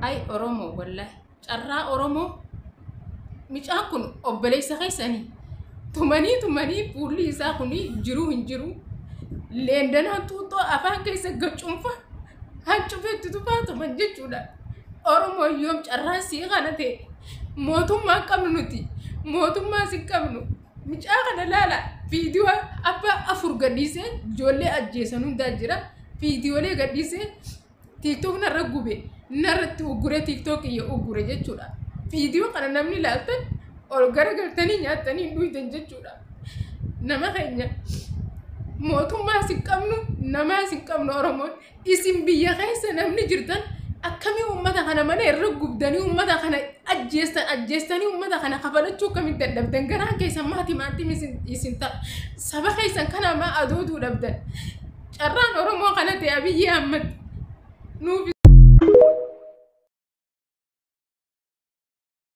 Ay Oromoo, wallahi carraa Oromoo. Mucaan kun obboleessa keessanii tumanii tumanii fuulli isaa kun jiruu hin jiru. Leendanaan xuuxxoo afaan keessa gacuunfa hancufeetti tufaa tuman jechuudha. Oromoo, yoom carraan sii kana ta'e? Mootummaa qabnu nuti, mootummaa si qabnu. Mucaa kana laala, viidiyoo abbaa afur gadhiisee ijoollee ajjeesan hundaa jira. Viidiyoolee gadhiisee TikTok narra gube, narratti uggure, TikTok iyya uggure jechuudha. Viidiyoo kana namni ilaaltan ol garagaltanii nyaattanii hin dhuydan jechuudha. Nama keenya, mootummaa si qabnu, namaa si qabnu. Oromoon, isin biyya keessa namni jirtan, akkamii uummata kana mana irra gubdanii, uummata kana ajjeestan, ajjeestanii uummata kana kafalachuu akkamitti dadhabdan? Garaan keessan maati maatiin isin ta'a? Saba keessan kana maa adooduu dhabdan? Carraan Oromoo kana ta'e. Abiyyi Ahmad nuuf